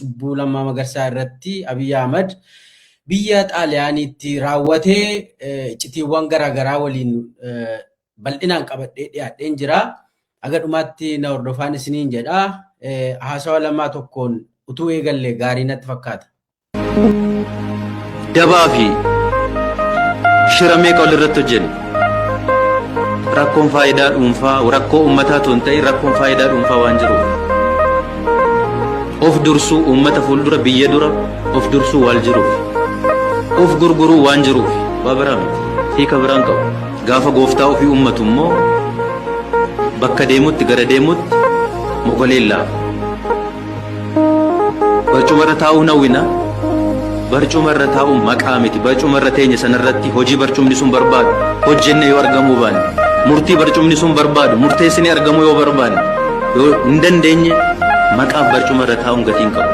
cubbuu Lammaa Magarsaa irratti Abiy Ahmad biyya Xaaliyaaniitti raawwatee iccitiiwwan garaagaraa waliin bal'inaan qabadhee dhiyaadheen jira. Haga dhumaatti na hordofaan isiniin jedha. Haasawa Lammaa tokkoon utuu eegalle gaarii natti fakkaata. Dabaa fi shira meeqa wal irratti hojjenne. Rakkoon faayidaa dhuunfaa rakkoo uummataa otoo hin ta'in rakkoon faayidaa dhuunfaa waan jiruuf. Of dursuu uummata fuuldura biyya dura of dursuu waan jiruuf. Of gurguruu waan jiruuf waa biraa miti. Hiika biraan qabu. Gaafa gooftaa ofii uummatu immoo bakka deemutti gara deemutti mogoleen laafa. Barcuma irra taa'uu hawwina. Barcuma irra taa'uun maqaa miti. Barcuma irra teenye sanarratti hojii barcumni sun barbaadu hojjenne yoo argamuu baanne, murtii barcumni sun barbaadu murteessinee argamuu yoo barbaanne yoo hin dandeenye maqaaf barcuma irra taa'uun gatii hin qabu.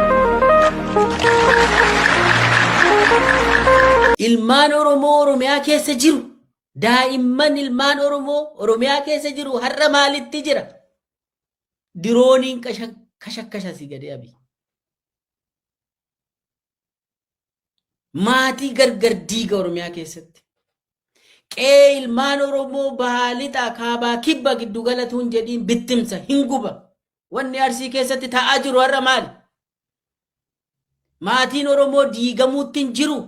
Ilmaan Oromoo Oromiyaa keessa jiru, daa'imman ilmaan Oromoo Oromiyaa keessa jiru har'a maalitti jira? Dirooniin kashakkasha si gadee Abiy. Maatii gargar diiga Oromiyaa keessatti. Qe'ee ilmaan Oromoo bahaa lixaa kaabaa kibba giddu galatuun jedhiin bittimsa hin guba. Wanni Arsii keessatti ta'aa jiru har'a maali? Maatiin Oromoo diigamuutti hin jiru.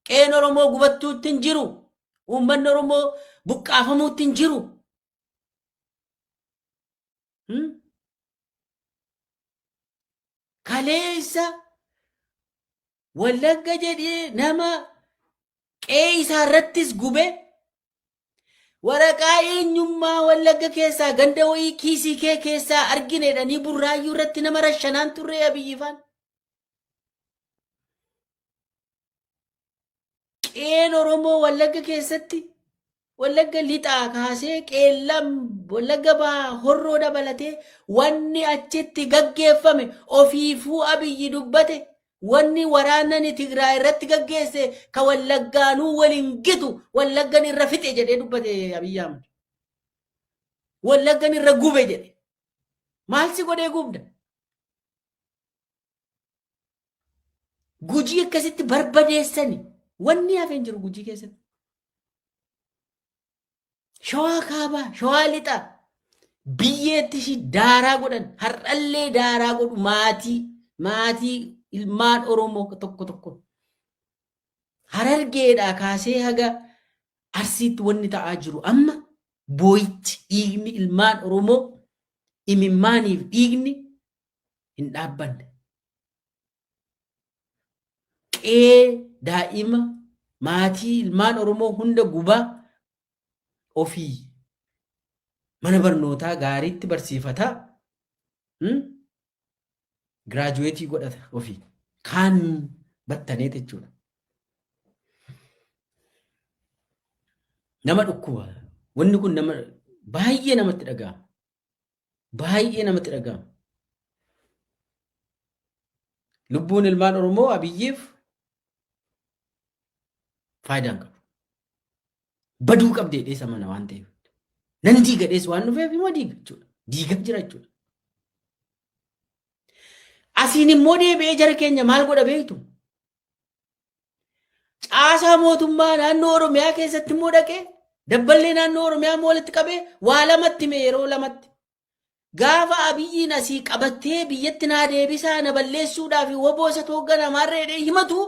Qe'een Oromoo gubattuutti hin jiru. Uummanni Oromoo buqqaafamuutti hin jiru. Kaleessa Wallagga jedhee nama qe'ee isaa irrattis gube waraqaa eenyummaa Wallagga keessaa ganda wayii kiisii kee keessaa argine jedhanii burraayyuu irratti nama rashanaan turre Abiyyi faan. Qe'een Oromoo Wallagga keessatti Wallagga lixaa kaasee qeellam Wallagga bahaa horroo dabalatee wanni achitti gaggeeffame ofiifuu Abiyyi dubbate wanni waraanani Tigraay irratti gaggeesse ka Wallaggaanuu waliin gitu Wallaggan irra fixe jedhee dubbate Abiyyi Ahmad. Wallaggan irra gube jedhe. Maal si godhee gubda? Gujii akkasitti barbadeessani. Wanni hafe hin jiru Gujii keessatti. Shawaa kaabaa, shawaa lixaa biyyeetti ishii daaraa godhan har'allee daaraa godhu maatii maatii ilmaan Oromoo tokko tokko. Harargeedhaa kaasee haga Arsiitti wanni ta'aa jiru amma boo'ichi dhiigni ilmaan Oromoo imimmaaniif dhiigni hin dhaabbanne. Qe'ee daa'ima maatii ilmaan Oromoo hunda gubaa ofii mana barnootaa gaariitti barsiifataa giraajuweetii godhata ofii kaan battanee jechuudha. Nama dhukkuba. Wanni kun nama baay'ee namatti dhaga'ama. Baay'ee namatti dhaga'ama. Lubbuun ilmaan Oromoo Abiyyiif faayidaa hin qabu. Baduu qabdi jedhee isa mana waan ta'eef. Nan diiga dhees waan dhufeef immoo diiga jechuudha. Diigaa jira jechuudha. Asiin immoo deebi'ee jara keenya maal godha beektu? Caasaa mootummaa naannoo Oromiyaa keessatti immoo dhaqee dabballee naannoo Oromiyaa immoo walitti qabee waa lamatti hime yeroo lamatti. Gaafa Abiyyiin asii qabattee biyyatti naa deebisaa na balleessuudhaaf woboo isa tooggana maarree jedhee himatu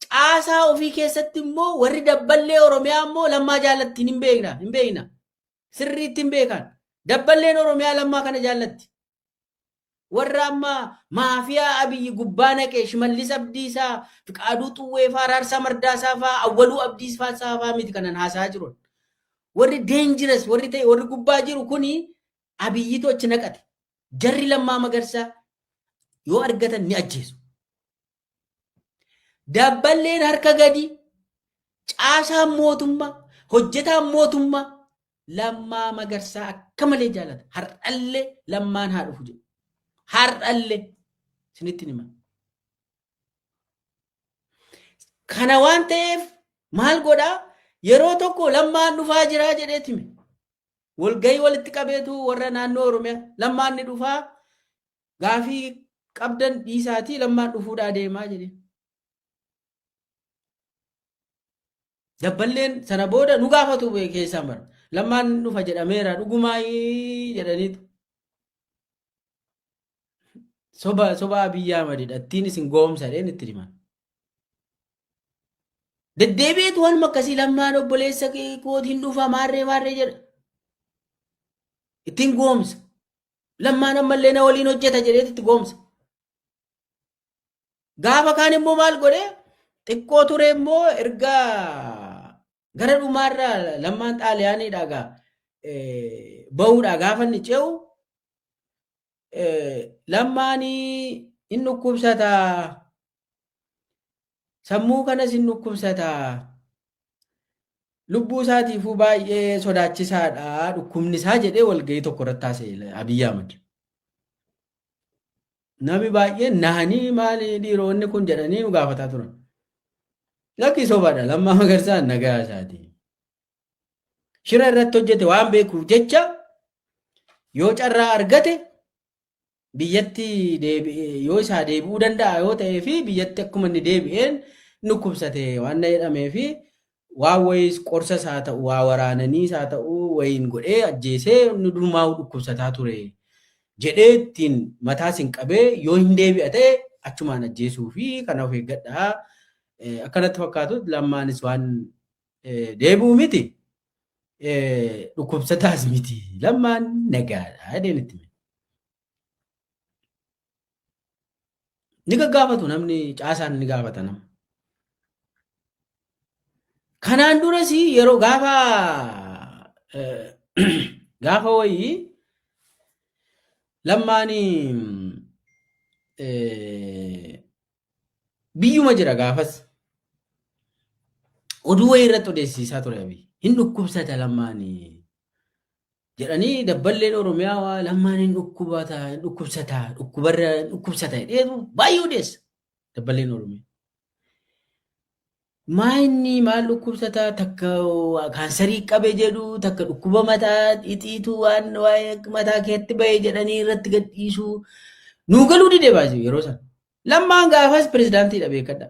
caasaa ofii keessatti immoo warri dabballee Oromiyaa immoo Lammaa jaallattiin hin beekna hin beekna. Sirriitti hin beekan. Dabballeen Oromiyaa Lammaa kana jaallatti. Warra amma maafiyaa Abiyyi gubbaa naqe Shimallis Abdiisaa, Fiqaaduu Xuwwee faa, Araarsaa Mardaasaa faa, Awwaluu Abdiisaa faa miti kanan haasaa jiru. Warri dangerous warri ta'e warri gubbaa jiru kuni Abiyyitu achi naqate. Jarri Lammaa Magarsaa yoo argatan ni ajjeesu. Dabballeen harka gadi caasaan mootummaa hojjetaan mootummaa Lammaa Magarsaa akka malee jaalata. Har'allee Lammaan haa dhufu jedhu. Har'allee isinitti hima. Kana waan ta'eef maal godhaa yeroo tokko Lammaan dhufaa jiraa jedheet hime. Walgahii walitti qabeetu warra naannoo Oromiyaa Lammaan ni dhufaa gaafii qabdan dhiisaatii Lammaan dhufuudhaa deemaa jedhe. Dabballeen sana booda nu gaafatu keessaan bara. Lammaan dhufa jedhameera dhugumaayii jedhaniitu. Soba soba Abiyyi Ahmadidha ittiin isin goomsa jedheen itti himan. Deddeebi'eetu waanuma akkasii Lammaan obboleessa kootiin dhufa maarree maarree jedha. Ittiin goomsa. Lammaan ammallee na waliin hojjeta jedheetu itti goomsa. Gaafa kaan immoo maal godhe xiqqoo ture immoo erga gara dhumaarra Lammaan Xaaliyaaniidha gaa bahuudha gaafa inni ce'u Lammaan hin dhukkubsata. Sammuu kanas hin dhukkubsata. Lubbuu isaatiifuu baay'ee sodaachisaadha dhukkubni isaa jedhee walgahii tokko irratti haasa'e Abiyyi Ahmad. Namni baay'een nahanii maali dhiironni kun jedhanii nu gaafataa turan. Lakki sobadha Lammaa Magarsaan nagaa isaati. Shira irratti hojjete waan beekuuf jecha yoo carraa argate biyyatti deebi'ee yoo isaa deebi'uu danda'a yoo ta'ee fi biyyatti akkuma inni deebi'een dhukkubsate waan na jedhamee fi waan wayiis qorsas haa ta'u waa waraananiis haa ta'u wayiin godhee ajjeesee inni durumaa dhukkubsataa ture jedhee ittiin mataas hin qabee yoo hin deebi'a ta'e achumaan ajjeesuu fi kana of eeggadhaa. Akkanatti fakkaatu Lammaanis waan deebi'u miti dhukkubsataas miti Lammaan nagaadha jedheen itti hime. Ni gaggaafatu namni caasaan ni gaafata nama. Kanaan duras yeroo gaafa gaafa wayii Lammaan biyyuma jira gaafas. Oduu wayii irratti odeessisaa ture Abiy. Hin dhukkubsata Lammaan jedhanii dabballeen Oromiyaa waa Lammaan hin dhukkubata hin dhukkubsata dhukkubarra hin dhukkubsata jedheetu baay'ee odeessa dabballeen Oromiyaa. Maa inni maal dhukkubsata takka kaansarii qabe jedhu takka dhukkuba mataa dhixiitu waan waa'ee mataa keetti ba'e jedhanii irratti gadhiisu nuu galuu dide baasii yeroo sana. Lammaan gaafas pirezidaantiidha beekadha.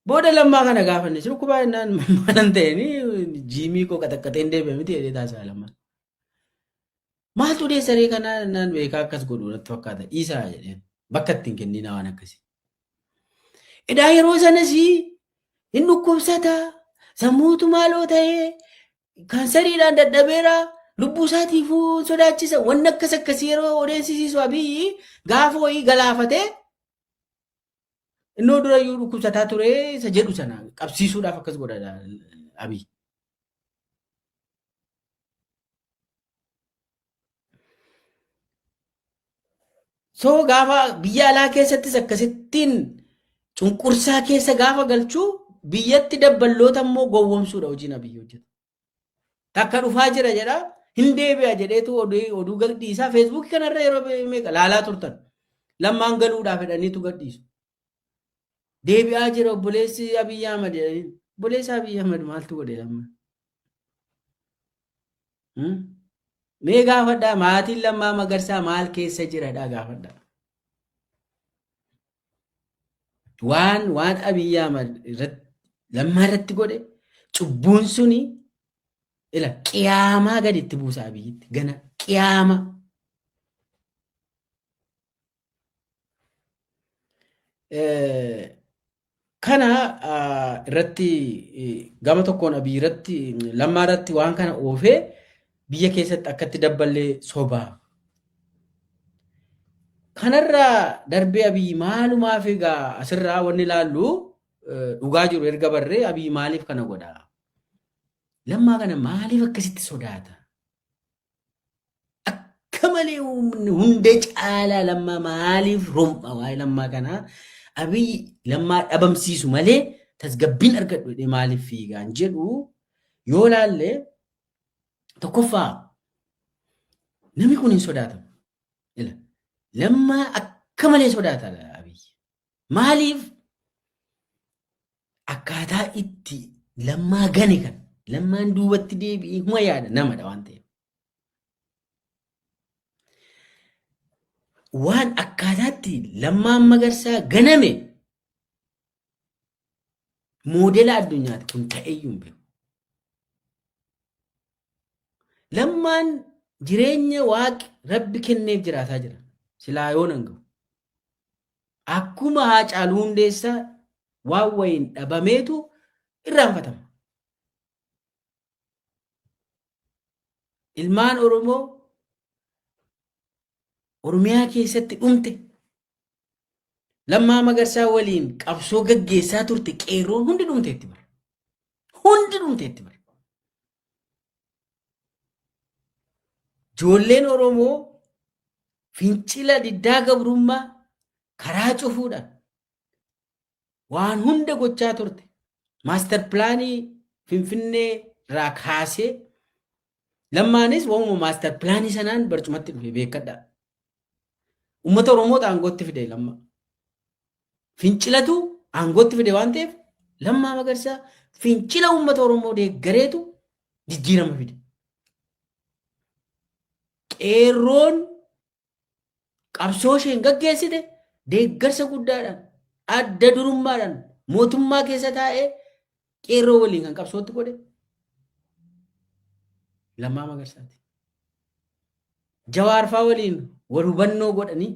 Booda Lammaa kana gaafanne si dhukkubaa jennaan maalan ta'een jiimii koo qaxaqqaxeen deebi'e miti jedhee taasisaa Lammaan. Maaltu odeessa ree kanaa jennaan beekaa akkas godhu natti fakkaata dhiisaa jedheen bakka ittiin kenninaa waan akkasii. Edaa yeroo sanas hin dhukkubsata sammuutu maaloo ta'ee kaansariidhaan dadhabeera lubbuu isaatiifuu sodaachisa wanni akkas akkasii yeroo odeessisiisu Abiyyi gaafa wayii galaafatee innoo durayyuu dhukkubsataa ture isa jedhu sana qabsiisuudhaaf akkas godha Abiy. So gaafa biyya alaa keessattis akkasittiin cunqursaa keessa gaafa galchuu biyyatti dabballoota immoo gowwomsuudha hojiin Abiy hojjetu. Takka dhufaa jira jedha hin deebi'a jedheetu oduu gadhiisaa feesbuukii kanarra yeroo meeqa laalaa turtan. Lammaan galuudhaaf jedhaniitu gadhiisu. Deebi'aa jira obboleessi Abiy Ahmad jedhanii. Obboleessi Abiy Ahmad maaltu godhe Lammaan? Mee gaafadhaa maatiin Lammaa Magarsaa maal keessa jiradhaa gaafadhaa. Waan Abiy Ahmad irratti Lammaa irratti godhe cubbuun suni ila qiyaamaa gadi itti buusa Abiyyitti gana qiyaama. Kana irratti gama tokkoon Abiy irratti Lammaa irratti waan kana oofee biyya keessatti akkatti dabballee sobaa. Kanarraa darbee Abiy maalumaaf egaa asirraa wanni ilaallu dhugaa jiru erga barree Abiy maaliif kana godha? Lammaa kana maaliif akkasitti sodaata? Akka malee hunda caalaa Lammaa maaliif rom'a waa'ee Lammaa kanaa Abiy Lammaa dhabamsiisu malee tasgabbiin argadhu jedhee maaliif fiigaan jedhu yoo laalle tokkoffaa namni kun hin sodaatamu. Ila Lammaa akka malee sodaata Abiy. Maaliif akkaataa itti Lammaa gane kan Lammaan duubatti deebi'ee huma yaada namadha waan ta'eef. Waan akkaataatti Lammaan Magarsaa ganame moodela addunyaati kun ta'eyyuu hin beeku. Lammaan jireenya waaqi rabbi kenneef jiraataa jira. Silaa yoon hangafu. Akkuma Haacaaluu Hundeessaa waan wayiin dhabameetu irraanfatama. Ilmaan Oromoo Oromiyaa keessatti dhumte Lammaa Magarsaa waliin qabsoo gaggeessaa turte qeerroon hundi dhumteetti bara. Hundi dhumteetti bara. Ijoolleen Oromoo fincila diddaa gabrummaa karaa cufuudhaan waan hunda gochaa turte. Maaster pilaanii Finfinnee irraa kaasee Lammaanis waanuma maaster pilaanii sanaan barcumatti dhufe beekadhaa. Uummata Oromoota aangootti fide Lammaa. Fincilatu aangootti fide waan ta'eef Lammaa Magarsaa fincila uummata Oromoo deeggareetu jijjiirama fide. Qeerroon qabsoo isheen gaggeessite deeggarsa guddaadhaan adda durummaadhaan mootummaa keessa taa'ee qeerroo waliin kan qabsootti godhe Lammaa Magarsaati. Jawaarfaa waliin wal hubannoo godhanii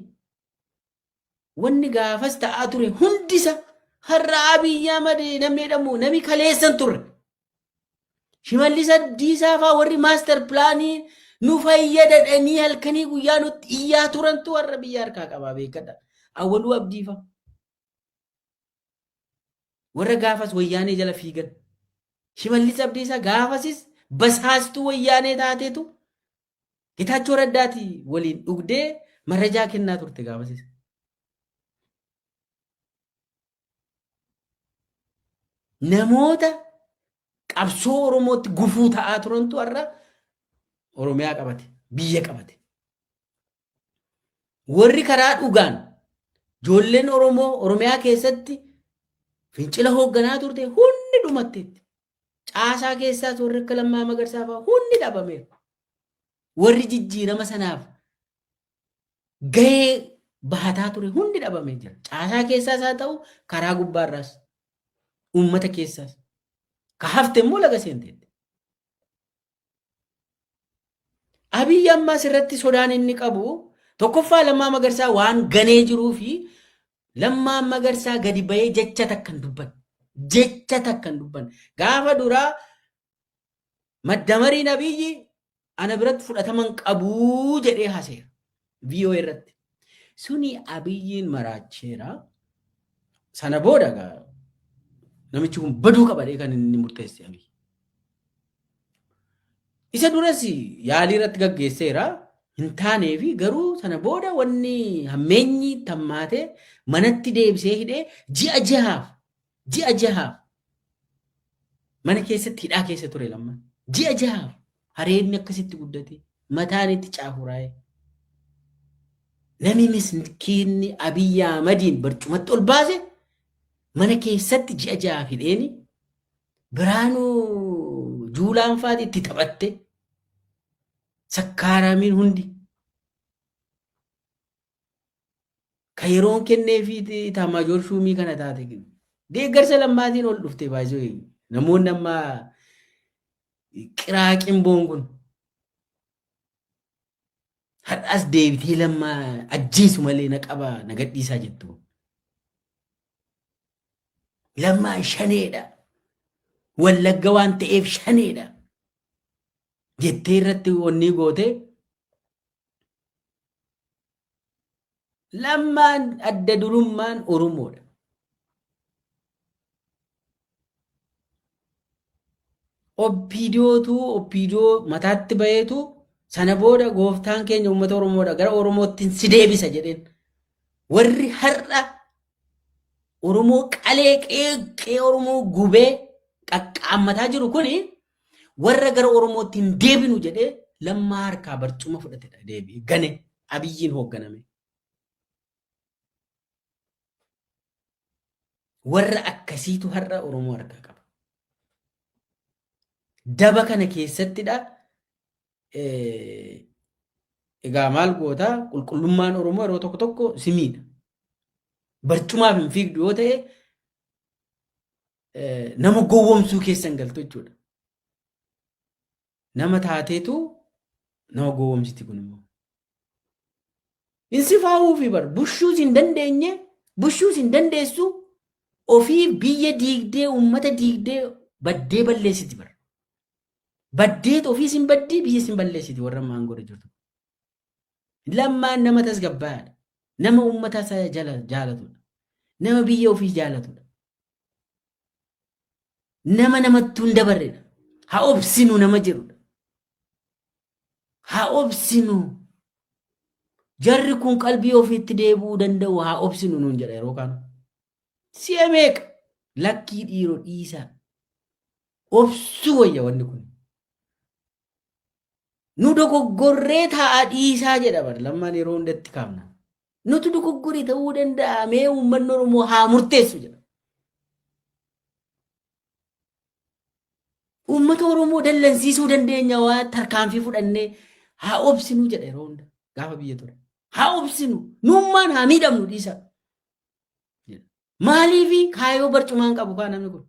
wanni gaafas ta'aa ture hundisa har'a Abiyyi Ahmad namni jedhamu nami kaleessan turre. Shimallis Abdiisaa fa'aa warri maaster pilaanii nu fayyadadhanii halkanii guyyaa nutti iyyaa turantu har'a biyya harkaa qabaa beekadha. Awwaluu Abdii fa'a. Warra gaafas wayyaanee jala fiigan. Shimallis Abdiisaa gaafasis basaastuu wayyaanee taateetu Getaachoo Raddaati waliin dhugdee marrajaa kennaa turte gaafasis. Namoota qabsoo Oromootti gufuu ta'aa turantu har'a Oromiyaa qabate, biyya qabate. Warri karaa dhugaan ijoolleen Oromoo Oromiyaa keessatti fincila hoogganaa turte hundi dhumatteetti. Caasaa keessaas warri akka Lammaa Magarsaa fa'aa hundi dhabameera. Warri jijjiirama sanaaf gahee bahataa ture hundi dhabamee jira. Caasaa keessaas haa ta'u karaa gubbaarraas uummata keessaas. Ka hafte immoo laga seenteetti. Abiyyi ammaas irratti sodaan inni qabu tokkoffaa Lammaa Magarsaa waan ganee jiruu fi Lammaa Magarsaa gadi bahee jecha takka hin dubbanne. Jecha takka hin dubbanne. Gaafa duraa maddamariin Abiyyi ana biratti fudhatama hin qabuu jedhee haseera. VOA irratti. Suni Abiyyiin maraacheera. Sana booda namichi kun baduu qaba jedhee kan inni murteesse Abiyyi. Isa duras yaalii irratti gaggeesseera. Hin taaneefi garuu sana booda wanni hammeenyi tammaatee manatti deebisee hidhee ji'a jahaaf mana keessatti hidhaa keessa ture Lammaan. Ji'a jahaaf hareedni akkasitti guddate mataan itti caafuraa'e. Namni miskiinni Abiyyi Ahmadiin barcumatti ol baase mana keessatti ji'a jahaaf hidheeni Biraanuu Juulaan faati itti taphatte sakkaaramiin hundi ka yeroon kenneefii Itaamaajoor Shuumii kana taate deeggarsa Lammaatiin ol dhufte baay'ee namoonni amma qiraaqimboon kun har'as deebitee Lammaa ajjeesu malee na qaba na gadhiisaa jettu. Lammaan shaneedha. Wallagga waan ta'eef shaneedha. Jettee irratti wanni gootee Lammaan adda durummaan Oromoodha. OPDOtu OPDO mataatti baheetu sana booda gooftaan keenya uummata Oromoodha gara Oromootti si deebisa jedheen. Warri har'a Oromoo qalee qeeqee Oromoo gubee qaqqaammataa jiru kuni warra gara Oromootti hin deebinu jedhee Lammaa harkaa barcuma fudhatedha deebi'e gane Abiyyiin hoogganame. Warra akkasiitu har'a Oromoo harkaa qaba. Daba kana keessattidha. Egaa maal gootaa, qulqullummaan Oromoo yeroo tokko tokko si miidha. Barcumaaf hin fiigdu yoo ta'e, nama gowwomsuu keessa hin galtu jechuudha. Nama taateetu nama gowwomsiti kun immoo. Hin sifaa'uufi bar, bushuus hin dandeenye, bushuus hin dandeessu, ofii biyya diigdee, uummata diigdee, baddee balleessiti bar. Baddeet ofiis hin baddii, biyyas hin balleessiti warra ammaa aangoo irra jirtu. Lammaan nama tasgabbaa'aadha. Nama uummata isaa jala jaalatudha. Nama biyya ofii jaalatudha. Nama namattuu hin dabarredha. Haa obsinu nama jedhudha. Haa obsinu. Jarri kun qalbii ofiitti deebi'uu danda'u, haa obsinu nuun jedha yeroo kaan. Si'a meeqa lakkii dhiiroo dhiisaa. Obsuu wayya wanni kun. Nu dogoggorree taa'aa dhiisaa jedha bar Lammaan, yeroo hundatti kaafna. Nutu dogoggoree ta'uu danda'a, mee uummanni Oromoo haa murteessu jedha. Uummata Oromoo dallansiisuu dandeenya waa tarkaanfii fudhannee, haa obsinu jedha yeroo hunda gaafa biyya ture. Haa obsinu, nuummaan haa miidhamnu dhiisa. Maaliifi? Kaayoo barcumaan qabu kaa namni kun.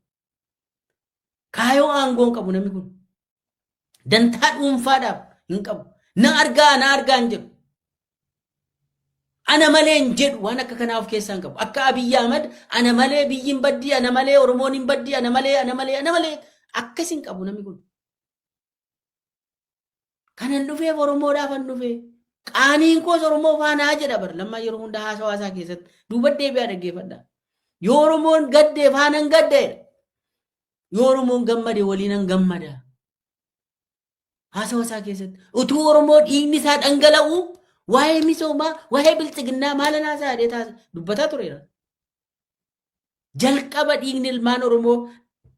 Kaayoo aangoon qabu namni kun. Dantaa dhuunfaadhaaf hin qabu. Na argaa, na argaa hin jedhu. Ana malee hin jedhu, waan akka kanaa of keessaa hin qabu. Akka Abiyyi Ahmad ana malee biyyi hin baddii, ana malee Oromoon hin baddii, ana malee, ana malee, ana malee akkas hin qabu namni kun. Kanan dhufeef Oromoodhaaf an dhufee. Qaaniin koos Oromoo faanaa jedha bar Lammaa yeroo hunda haasawaa isaa keessatti. Duuba deebi'aa dhaggeeffadha. Yoo Oromoon gaddee faanan gaddeedha. Yoo Oromoon gammade waliinan gammada. Haasawa isaa keessatti. Utuu Oromoo dhiigni isaa dhangala'u waa'ee misoomaa, waa'ee biltsiginnaa maalan haasaa jedhee taasisa dubbataa tureera. Jalqaba dhiigni ilmaan Oromoo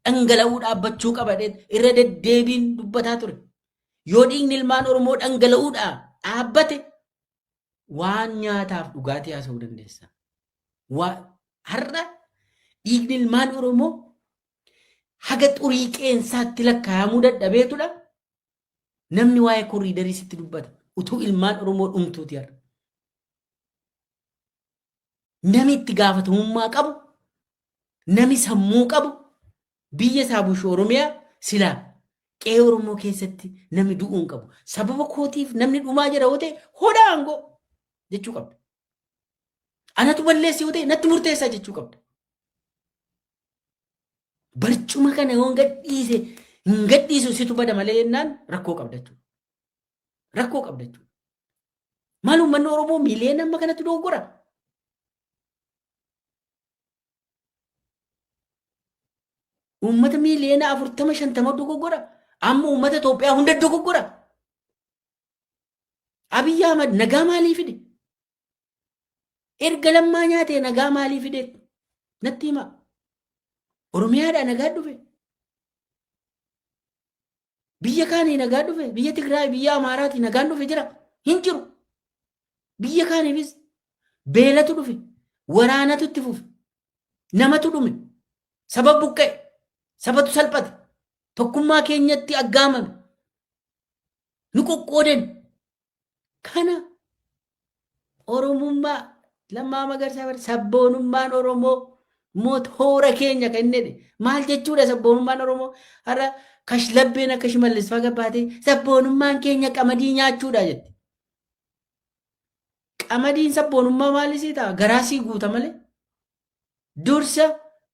dhangala'uu dhaabbachuu qaba jedhee irra deddeebiin dubbataa ture. Yoo dhiigni ilmaan Oromoo dhangala'uudhaa dhaabbate waan nyaataaf dhugaatii haasa'uu dandeessa. Har'a dhiigni ilmaan Oromoo haga xurii qeensaatti lakkaa'amuu dadhabeetudha. Namni waa'ee koriidarii sitti dubbata. Utuu ilmaan Oromoo dhumtuuti har'a. Nami itti gaafatamummaa qabu, nami sammuu qabu, biyya isaa bulchu Oromiyaa silaa qe'ee Oromoo keessatti namni du'uu hin qabu. Sababa kootiif namni dhumaa jira yoo ta'e hoda aangoo jechuu qabda. Anatu balleesse yoo ta'e natti murteessaa jechuu qabda. Barcuma kana yoo hin gadhiise, hin gadhiisu situ bada malee jennaan rakkoo qabda jechuudha. Rakkoo qabda jechuudha. Maal, uummanni Oromoo miiliyoona amma kanatti dogoggora? Uummata miiliyoona 40 50 dogoggora. Amma uummata Itoophiyaa hunda dogoggora. Abiyyi Ahmad nagaa maalii fide? Erga Lammaa nyaatee nagaa maalii fide? Natti himaa. Oromiyaadhaa nagaa dhufe. Biyya kaanii nagaa dhufe, biyya Tigraay, biyya Amaaraatii nagaan dhufe jira? Hin jiru. Biyya kaaniifis beelatu dhufe, waraanatu itti fufe, namatu dhume, saba buqqa'e, sabatu salphate, tokkummaa keenyatti aggaamame, nu qoqqoodan. Kana Oromummaa Lammaa Magarsaa bar sabboonummaan Oromoo motoora keenya kan inni jedhe maal jechuudha? Sabboonummaan Oromoo har'a kashlabbeen akka Shimallis faa gabbaatee sabboonummaan keenya qamadii nyaachuudha jette. Qamadiin sabboonummaa maalisii ta'a? Garaa sii guuta malee. Dursa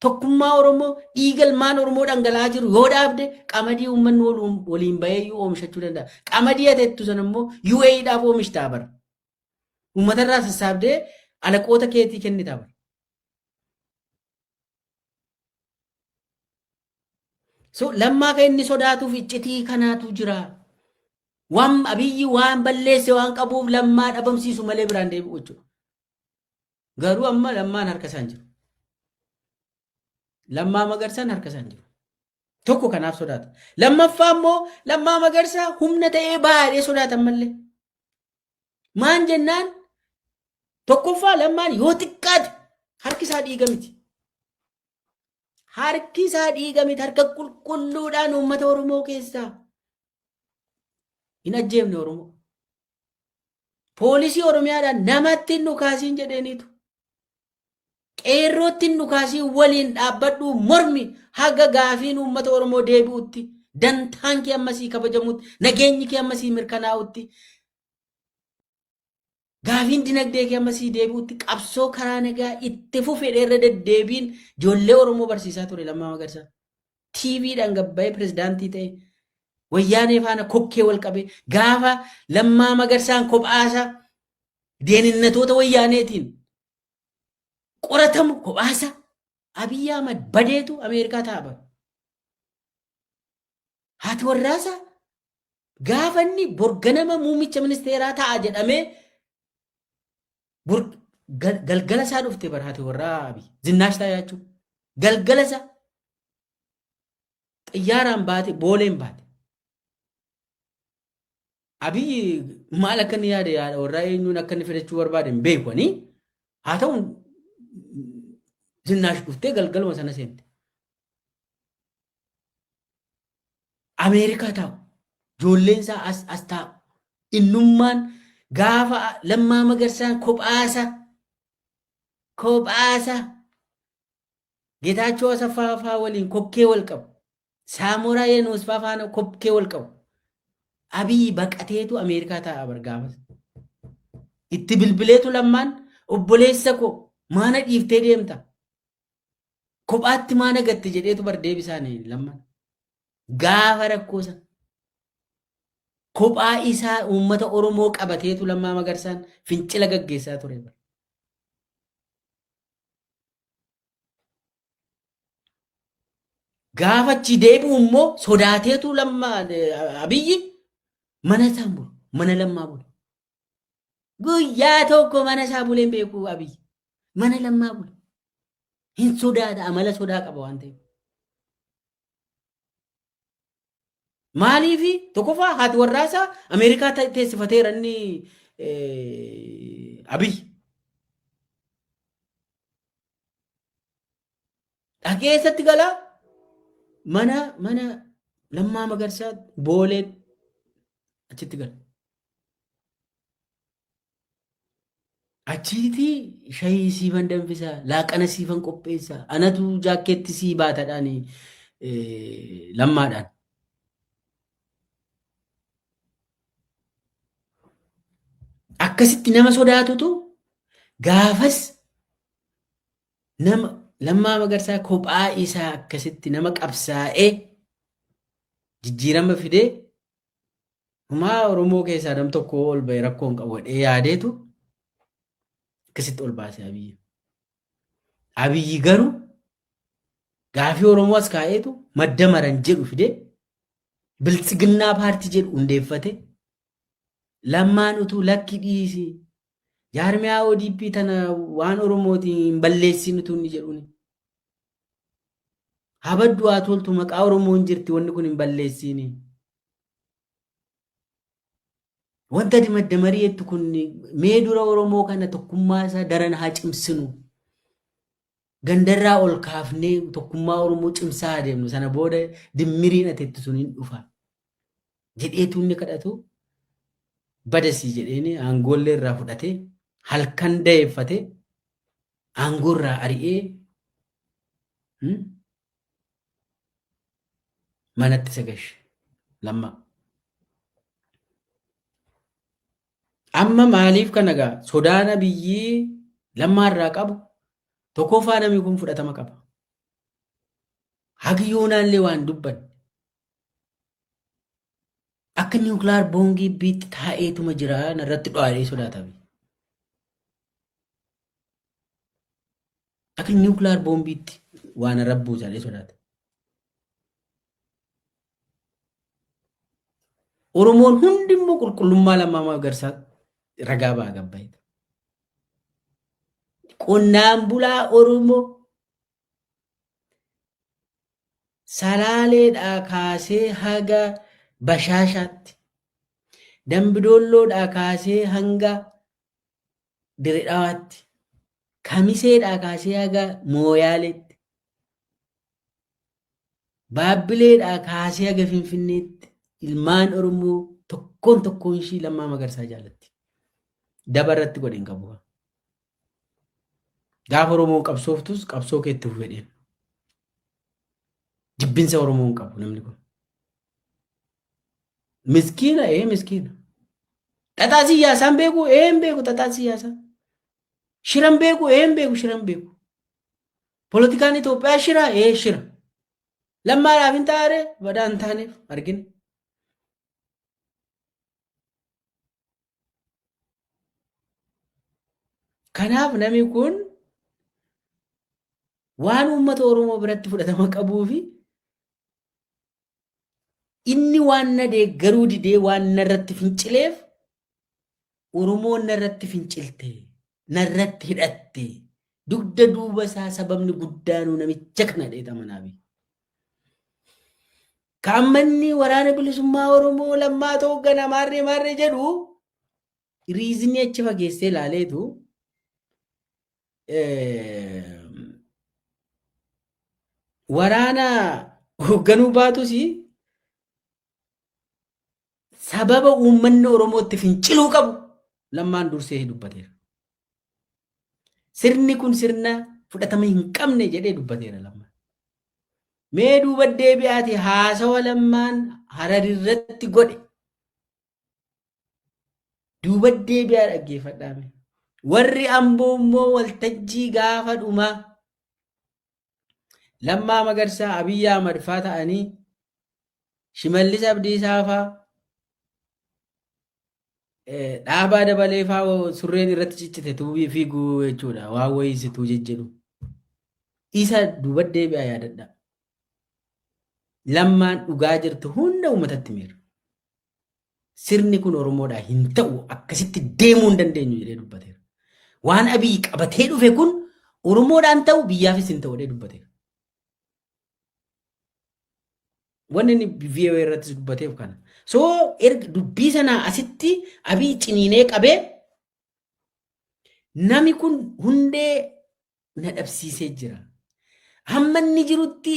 tokkummaa Oromoo, dhiiga ilmaan Oromoo dhangala'aa jiru yoo dhaabde, qamadii uummanni waliin baheeyyuu oomishachuu danda'a. Qamadii ateettu sana immoo UAE dhaaf oomishtaa bara. Uummatarraa sassaabdee alaqoota keetii kennitaa bara. So Lammaa kan inni sodaatuuf iccitii kanaatu jira. Waan Abiyyi waan balleesse waan qabuuf Lammaa dhabamsiisu malee biraan deebi'u jechuudha. Garuu amma Lammaan harka isaan jiru. Lammaa Magarsaan harka isaan jiru. Tokko kanaaf sodaata. Lammaffaa immoo Lammaa Magarsaa humna ta'ee baay'ee sodaatan malee. Maan jennaan, tokkoffaa Lammaan yoo xiqqaate harki isaa dhiiga miti. Harki isaa dhiiga miti, harka qulqulluudhaan uummata Oromoo keessaa hin ajjeefne Oromoo. Poolisii Oromiyaadhaan namatti hin dhukaasiin jedheeniitu. Qeerrootti hin dhukaasiin waliin dhaabbadhuu mormi haga gaafiin uummata Oromoo deebi'utti dantaan kee ammasii kabajamutti nageenyi kee ammasii mirkanaa'utti gaafiin dinagdee kee ammasii deebi'utti qabsoo karaa nagaa itti fufedha irra deddeebiin ijoollee Oromoo barsiisaa ture Lammaa Magarsaa. TVdhaan gabbayee pirezidaantii ta'e wayyaanee faana kokkee wal qabee gaafa Lammaa Magarsaan kophaasa deeninnatoota wayyaaneetiin qoratamu kophaasa Abiyyi Ahmad badeetu Ameerikaa taa'a bara. Haati warraasaa gaafa inni borganama muummicha ministeeraa ta'a jedhamee galgala isaa dhufte bara haati warraa Abiy. Zinnaash Taayaachuu. Galgala isaa xiyyaaraan baate booleen baate. Abiy maal akka inni yaade yaada warraa eenyuun akka inni fidachuu barbaade hin beeku ani. Haa ta'u Zinnaash dhuftee galgaluma sana seente. Ameerikaa taa'u. Ijoolleen isaa as as taa'u. Innummaan gaafa Lammaa Magarsaan kophaasa kophaasa Getaachoo Asaffaa faa waliin kokkee wal qabu. Saamoraa Yenuus faa faana kokkee wal qabu. Abiyyi baqateetu Ameerikaa taa'a bar gaafas. Itti bilbileetu Lammaan obboleessa koo maana dhiiftee deemta. Kophaatti maana gatte jedheetu bar deebisaani Lammaan. Gaafa rakkoo sana. Kophaa isaa uummata Oromoo qabateetu Lammaa Magarsaan fincila gaggeessaa ture bar. Gaafa achi deebi'u immoo sodaateetu Lammaa Abiyyi mana isaan bulu. Mana Lammaa bulu. Guyyaa tokko mana isaa bulee hin beeku Abiyyi. Mana Lammaa bulu. Hin sodaata amala sodaa qaba waan ta'eef. Maaliifi tokkoffaa haati warraa isaa Ameerikaa teessifateera inni Abiy. Dhaqee eessatti galaa? Mana mana Lammaa Magarsaa Boolee achitti gala. Achiitii shayii siifan danfisaa, laaqana siifan qopheessaa, anatu jaakkeetti sii baatadhaan Lammaadhaan. Akkasitti nama sodaatutu gaafas nama Lammaa Magarsaa kophaa isaa akkasitti nama qabsaa'ee jijjiirama fidee Humaa Oromoo keessaa nam tokko ol ba'e rakkoo hin qabu jedhee yaadeetu akkasitti ol baase Abiyyi. Abiyyi garuu gaafii Oromoo as kaa'eetu madda maran jedhu fidee biltsiginnaa paartii jedhu hundeeffate Lammaan utuu lakki dhiisi jaarmiyaa ODP tana waan Oromootiin hin balleessin utuu inni jedhuuni. Habaddu haa toltu maqaa Oromoon jirti wanni kun hin balleessiini. Wanta ati madda marii jettu kun mee dura Oromoo kana tokkummaa isaa daran haa cimsinu. Gandarraa ol kaafnee tokkummaa Oromoo cimsaa adeemnu sana booda dimmiriin ati jettu sun hin dhufa. Jedheetu inni kadhatu badasii jedheeni aangoollee irraa fudhatee halkan da'eeffatee aangoo irraa ari'ee manatti isa gashe Lammaa. Amma maaliif kana gaa sodaan Abiyyii Lammaa irraa qabu tokkoffaa namni kun fudhatama qaba. Hagi yoonaallee waan dubbanne akka niwukilaar boongii biitti taa'eetuma jira narratti dho'aadhee sodaata Abiy. Akka niwukilaar boombiitti waan irra buusaadhee sodaata. Oromoon hundi immoo qulqullummaa Lammaa Magarsaa ragaa ba'a gabbaa'eeta. Qonnaan bulaa Oromoo Salaaleedhaa kaasee haga Bashaashaatti, Dambidoolloodhaa kaasee hanga Diredhawaatti, Kamiseedhaa kaasee haga Mooyaaleetti, Baabbileedhaa kaasee haga Finfinneetti ilmaan Oromoo tokkoon tokkoon ishii Lammaa Magarsaa jaalatti. Daba irratti godhe hin qabu. Gaafa Oromoon qabsooftus qabsoo kee itti fufi jedheen. Jibbinsa Oromoo hin qabu namni kun. Miskiina ee miskiina. Xaxaa siyaasaa hin beeku ee hin beeku xaxaa siyaasaa. Shira hin beeku ee hin beeku shira hin beeku. Poolitikaan Itoophiyaa shira ee shira. Lammaadhaaf hin taane badaa hin taaneef argina. Kanaaf namni kun waan uummata Oromoo biratti fudhatama qabuu fi inni waan na deeggaruu didee waan narratti fincileef Oromoon narratti fincilte, narratti hidhatte, dugda duuba isaa sababni guddaanuu namicha kana dheeta manaabi. Ka amma inni waraana bilisummaa Oromoo lammaa hooggana maarree maarree jedhu riizinii achi fageessee ilaaleetu waraana hoogganuu baatus sababa uummanni Oromoo itti finciluu qabu lammaan dursee dubbateera. Sirni kun sirna fudhatama hin qabne jedhee dubbateera lammaan. Mee duuba deebi'aati haasawa lammaan hararirratti godhe. Duuba deebi'aa dhaggeeffadhaa mee. Warri Amboo immoo waltajjii gaafa dhumaa Lammaa Magarsaa Abiyyi Ahmad faa ta'anii Shimallis Abdiisaa faa Dhaabaa Dabalee faa surreen irratti ciccite tuubii fiiguu jechuudha waan wayii situu jejjedhu. Isa duuba deebi'aa yaadadha. Lammaan dhugaa jirtu hunda uummatatti miira. Sirni kun Oromoodhaa hin ta'u akkasitti deemuu hin dandeenyu jedhee dubbateera. Waan Abiyyi qabatee dhufe kun Oromoodhaan ta'u biyyaafis hin ta'u jedhee dubbateera. Wanni inni VOA irrattis dubbateef kana. So erga dubbii sanaa asitti Abiyyi ciniinee qabee nami kun hundee na dhabsiisee jira. Hamma inni jirutti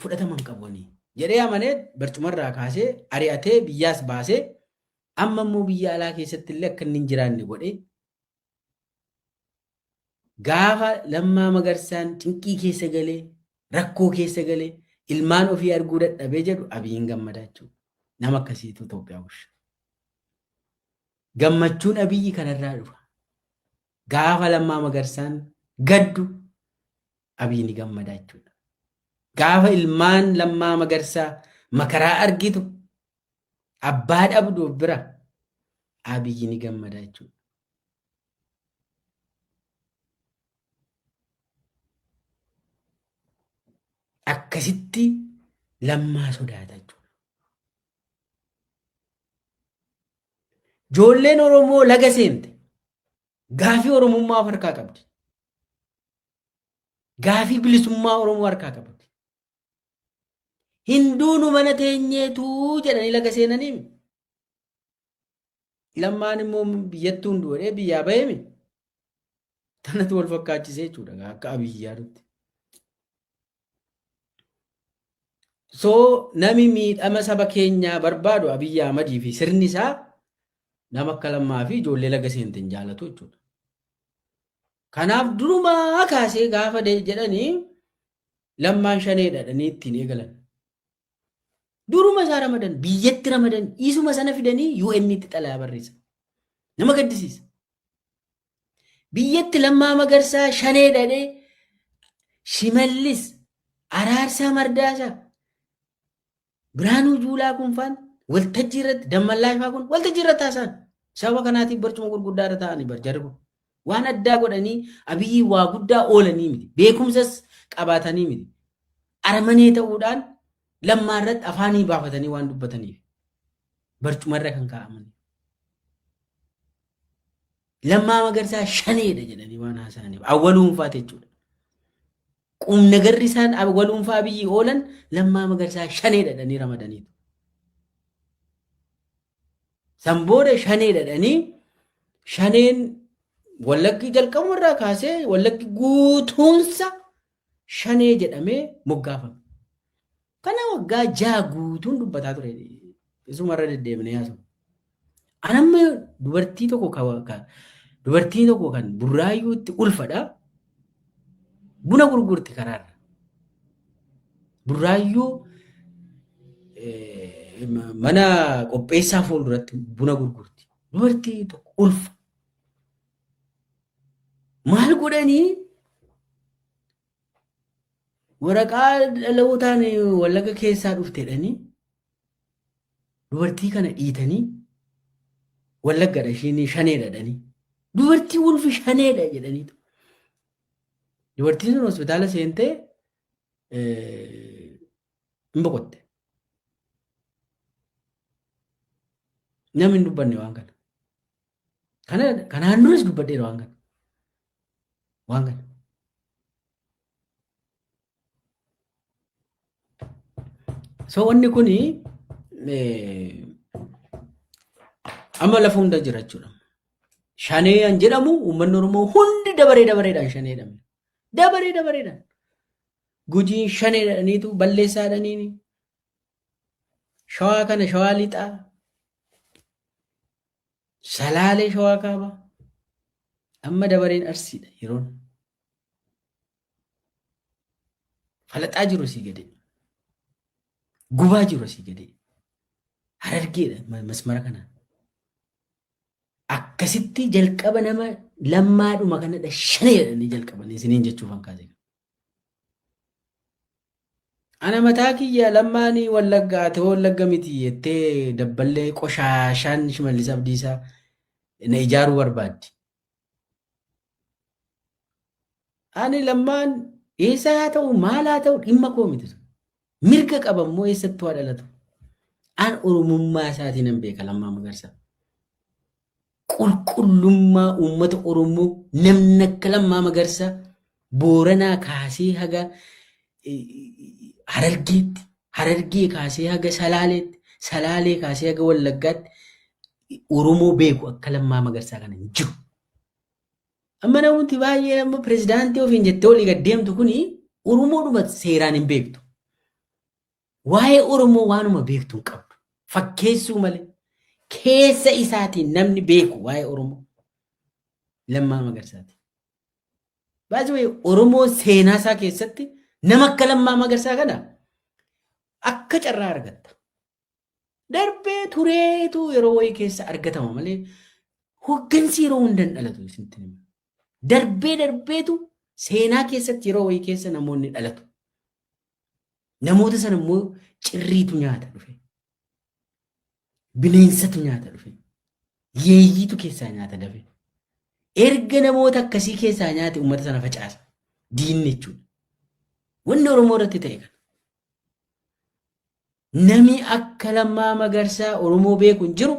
fudhatama hin qabu ani jedhee amanee barcumarraa kaasee ari'atee biyyaas baasee amma immoo biyya alaa keessatti illee akka inni hin jiraanne godhee gaafa Lammaa Magarsaan cinqii keessa galee rakkoo keessa galee ilmaan ofii arguu dadhabee jedhu Abiyyiin gammadaa jechuudha. Nama akkasiitu Itoophiyaa bulcha. Gammachuun Abiyyi kanarraa dhufa. Gaafa Lammaa Magarsaan gaddu Abiyyi ni gammada jechuudha. Gaafa ilmaan Lammaa Magarsaa makaraa argitu abbaa dhabdu of bira Abiyyi ni gammada jechuudha. Akkasitti Lammaa sodaata jechuudha. Ijoolleen Oromoo laga seente gaafii Oromummaa of harkaa qabdi. Gaafii bilisummaa Oromoo harkaa qabdi. Hinduunu mana teenyeetu jedhanii laga seenanii. Lammaan immoo biyyattuu hundu godhee biyyaa baheemi. Tanatu wal fakkaachisee jechuudha akka Abiyyi yaadutti. So nami miidhama saba keenyaa barbaadu Abiyyi Ahmadii fi sirni isaa nama akka Lammaa fi ijoollee laga seente hin jaalatu jechuudha. Kanaaf durumaa kaasee gaafa jedhanii Lammaan shaneedha jedhanii ittiin eegalan. Duruma isaa ramadan biyyatti ramadan isuma sana fidanii UN itti xalayaa barreessan. Nama gaddisiisa. Biyyatti Lammaa Magarsaa shanee dhadhee Shimallis Araarsaa Mardaasaa Biraanuu Juulaa kun faan waltajjii irratti Dammallaa faa kun waltajjii irratti haasa'an. Sababa kanaatiif barcuma gurguddaa irra taa'anii bar jarri kun. Waan addaa godhanii Abiyyi waa guddaa oolanii miti. Beekumsas qabaatanii miti. Aramanee ta'uudhaan Lammaa irratti afaanii baafatanii waan dubbataniif barcumarra kan kaa'aman. Lammaa Magarsaa shaneedha jedhanii waan haasa'aniif awwaluunfaa jechuudha. Qumnagarri isaan awwaluunfaa biyyi oolan Lammaa Magarsaa shaneedha jedhanii ramadaniitu. San booda shaneedha jedhanii shaneen wallaggi jalqabumarraa kaasee wallaggi guutuunsa shanee jedhamee moggaafame. Kana waggaa 6 guutuun dubbataa ture. Isumarra deddeebinee haasa'u. Anamma dubartii tokko ka Dubartiin tokko kan Burraayyuutti ulfadha. Buna gurgurti karaarra. Burraayyuu mana qopheessaa fuulduratti buna gurgurti. Dubartii tokko ulfa. Maal godhanii waraqaa dhalootaan Wallagga keessaa dhufte jedhanii dubartii kana dhiitanii Wallaggadha ishiin shaneedha jedhanii dubartii ulfi shaneedha jedhaniitu. Dubartiin sun hospitaala seentee hin boqotte. Namni hin dubbanne waan kana. Kana kanaan duras dubbadheera waan kana. Waan kana. So wanni kuni amma lafa hunda jira jechuudha. Shanee an jedhamu uummanni Oromoo hundi dabaree dabareedhaan shanee jedhame. Dabaree dabareedhaan. Gujiin shanee jedhaniitu balleessaa jedhaniini. Shawaa kana shawaa lixaa. Salaalee shawaa kaabaa. Amma dabareen Arsiidha yeroon. Falaxaa jiru asii gadee. Gubaa jiru asii gadee. Harargeedha masmara kanaan. Akkasitti jalqaba nama lammaadhuma kanadha shanee jedhanii jalqaban isiniin jechuuf hankaase. Ana mataa kiyya lammaanii wallagga ati wallagga miti jettee dabballee qoshaashaan Shimallis Abdiisaa na ijaaruu barbaaddi. Ani lammaan eessa haa ta'u maal haa ta'u dhimma koo miti. Mirga qaba immoo eessattuu haa dhalatu. An Oromummaa isaatiin nan beeka Lammaa Magarsaa. Qulqullummaa uummata Oromoo namni akka Lammaa Magarsaa Booranaa kaasee haga Harargeetti, Harargee kaasee haga Salaaleetti, Salaalee kaasee haga Wallaggaatti Oromoo beeku akka Lammaa Magarsaa kana hin jiru. Amma namooti baay'een amma pirezidaantii ofiin jettee olii gad deemtu kuni Oromoodhuma seeraan hin beektu. Waa'ee Oromoo waanuma beektu hin qabdu. Fakkeessuu malee keessa isaatiin namni beeku waa'ee Oromoo Lammaa Magarsaati. Baay'ee Oromoo seenaa isaa keessatti nama akka Lammaa Magarsaa kana akka carraa argatta. Darbee tureetu yeroo wayii keessa argatama malee hoggansi yeroo hunda hin dhalatu isinitti hima. Darbee darbeetu seenaa keessatti yeroo wayii keessa namoonni dhalatu. Namoota sana immoo cirriitu nyaata dhufe. Bineensatu nyaata dhufe. Yeeyyiitu keessaa nyaata dafe. Erga namoota akkasii keessaa nyaate uummata sana facaasa. Diinni jechuudha. Wanni Oromoo irratti ta'e kana. Nami akka Lammaa Magarsaa Oromoo beeku hin jiru.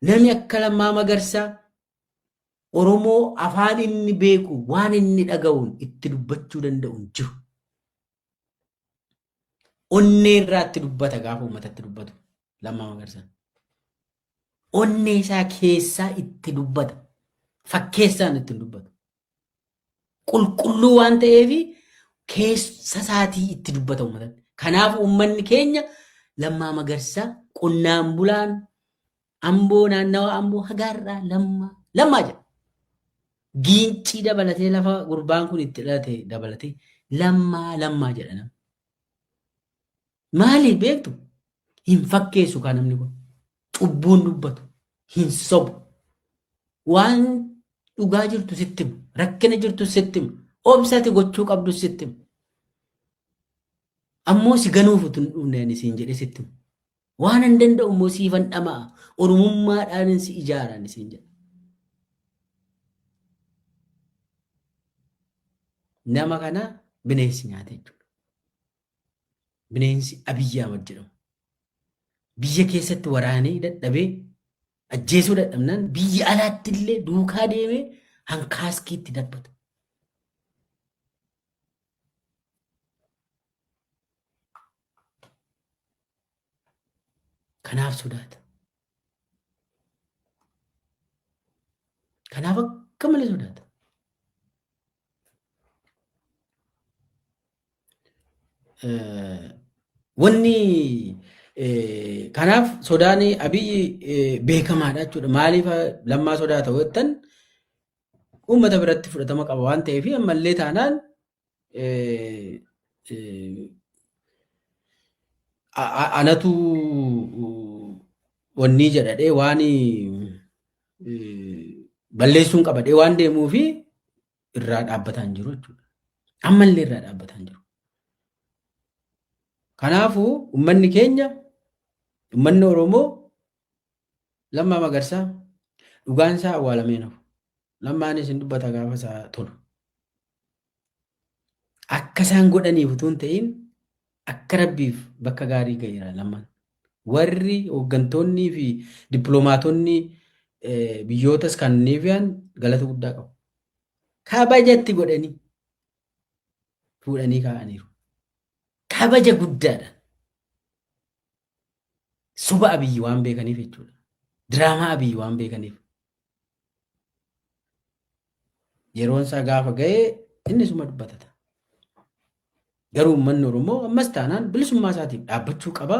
Nami akka Lammaa Magarsaa Oromoo afaan inni beeku waan inni dhaga'uun itti dubbachuu danda'u hin jiru. Onnee irraa itti dubbata gaafa uummatatti dubbatu Lammaa Magarsaan. Onnee isaa keessaa itti dubbata. Fakkeessaan itti hin dubbatu. Qulqulluu waan ta'eef keessa isaatii itti dubbata uummatatti. Kanaaf uummanni keenya Lammaa Magarsaa qonnaan bulaan Amboo naannawa Amboo hagaarraa Lammaa Lammaa jedha. Giincii dabalatee lafa gurbaan kun itti dhalate dabalatee Lammaa Lammaa jedha namni. Maaliif beektu? Hin fakkeessu kaa namni kun. Cubbuun dubbatu. Hin sobu. Waan dhugaa jirtu sitti hima. Rakkina jirtu sitti hima. Obsa ati gochuu qabdu sitti hima. Ammoo si ganuuf utuu hin dhufne ani siin jedhee sitti hima. Waan an danda'u immoo siifan dhama'a. Oromummaadhaanin si ijaara ani siin jedha. Nama kana bineensi nyaate jechuudha. Bineensi Abiyyi Ahmad jedhamu. Biyya keessatti waraanee dadhabee ajjeesuu dadhabnaan biyya alaatti illee duukaa deemee hankaaskiitti darbata. Kanaaf sodaata. Kanaaf akka malee sodaata. Wanni kanaaf sodaan Abiyyi beekamaadha jechuudha. Maaliif Lammaa sodaata yoo jettan Uummata biratti fudhatama qaba waan ta'eef ammallee taanaan anatu wanni jedhadhee waan balleessuun qabadhee waan deemuu fi irraa dhaabbataa hin jiru jechuudha. Ammallee irraa dhaabbataa hin jiru. Kanaafuu uummanni keenya, uummanni Oromoo, Lammaa Magarsaa dhugaan isaa awwaalamee nafu. Lammaanis hin dubbata gaafa isaa tolu. Akka isaan godhaniif utuu hin ta'in akka Rabbiif bakka gaarii ga'eera Lammaan. Warri hooggantoonnii fi dippiloomaatonni biyyoota Iskaandinaaviyaan galata guddaa qabu. Kabajatti godhanii fuudhanii kaa'aniiru. Kabaja guddaadha. Soba Abiyyi waan beekaniif jechuudha. Diraamaa Abiyyi waan beekaniif. Yeroon isaa gaafa ga'e inni suma dubbatata. Garuu uummanni Oromoo ammas taanaan bilisummaa isaatiif dhaabbachuu qaba.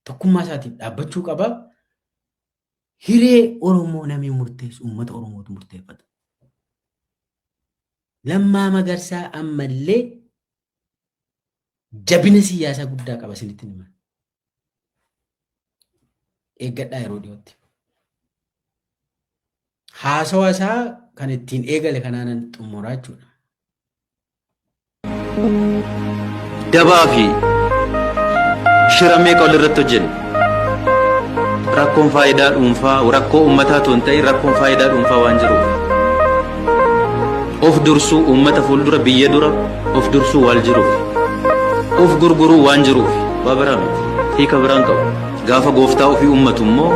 Tokkummaa isaatiif dhaabbachuu qaba. Hiree Oromoo namni murteessu uummata Oromootu murteeffata. Lammaa Magarsaa ammallee jabina siyaasaa guddaa qaba isinitti hima. Eeggadhaa yeroo dhiyootti. Haasawa isaa kan ittiin eegale kanaanan xumuraa jechuudha. Dabaa fi shira meeqa walirratti hojjenne. Rakkoon faayidaa dhuunfaa rakkoo uummataa otoo hin ta'in rakkoon faayidaa dhuunfaa waan jiruuf. Of dursuu uummata fuuldura biyya dura of dursuu waan jiruuf. Of gurguruu waan jiruuf waa biraa miti. Hiika biraan qabu. Gaafa gooftaa ofii uummatu immoo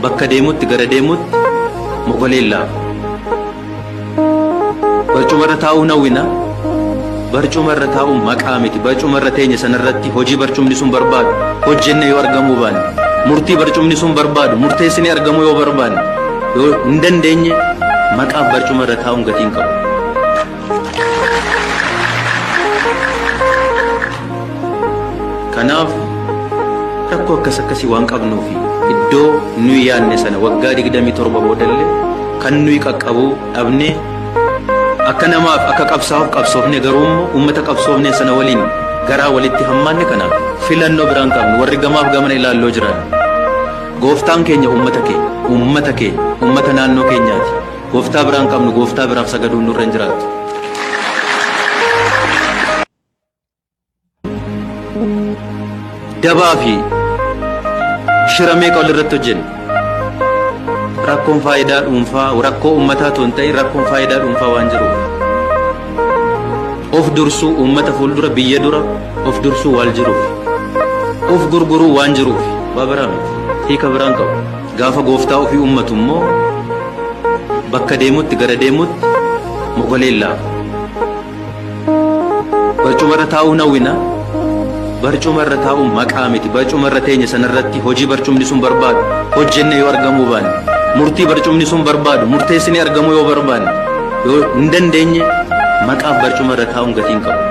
bakka deemutti gara deemutti mogoleen laafa. Barcuma irra taa'uu hawwina. Barcuma irra taa'uun maqaa miti. Barcuma irra teenye sanarratti hojii barcumni sun barbaadu hojjenne yoo argamuu baanne, murtii barcumni sun barbaadu murteessinee argamuu yoo barbaanne, yoo hin dandeenye maqaaf barcuma irra taa'uun gatii hin qabu. Kanaaf rakkoo akkas akkasii waan qabnuufi iddoo nuyi yaadne sana waggaa 27 boodallee kan nuyi qaqqabuu dhabnee akka namaaf akka qabsaa'uuf qabsoofne garuu immoo uummata qabsoofne sana waliin garaa walitti hammaanne. Kanaaf filannoo biraan qabnu warri gamaaf gamana ilaalloo jiran, gooftaan keenya uummata keenya, uummata keenya, uummata naannoo keenyaati. Gooftaa biraan qabnu, gooftaa biraaf sagaduun nurra hin jiraatu. Dabaa fi shira meeqa walirratti hojjenne. Rakkoon faayidaa dhuunfaa rakkoo uummataa otoo hin ta'in rakkoon faayidaa dhuunfaa waan jiruuf. Of dursuu uummata fuuldura biyya dura of dursuu waan jiruuf. Of gurguruu waan jiruuf waa biraa miti. Hiika biraan qabu. Gaafa gooftaa ofii uummatu immoo bakka deemutti gara deemutti mogoleen laafa. Barcuma irra taa'uu hawwina. Barcuma irra taa'uun maqaa miti. Barcuma irra teenye sanarratti hojii barcumni sun barbaadu hojjenne yoo argamuu baanne, murtii barcumni sun barbaadu murteessinee argamuu yoo barbaanne, yoo hin dandeenye maqaaf barcuma irra taa'uun gatii hin qabu.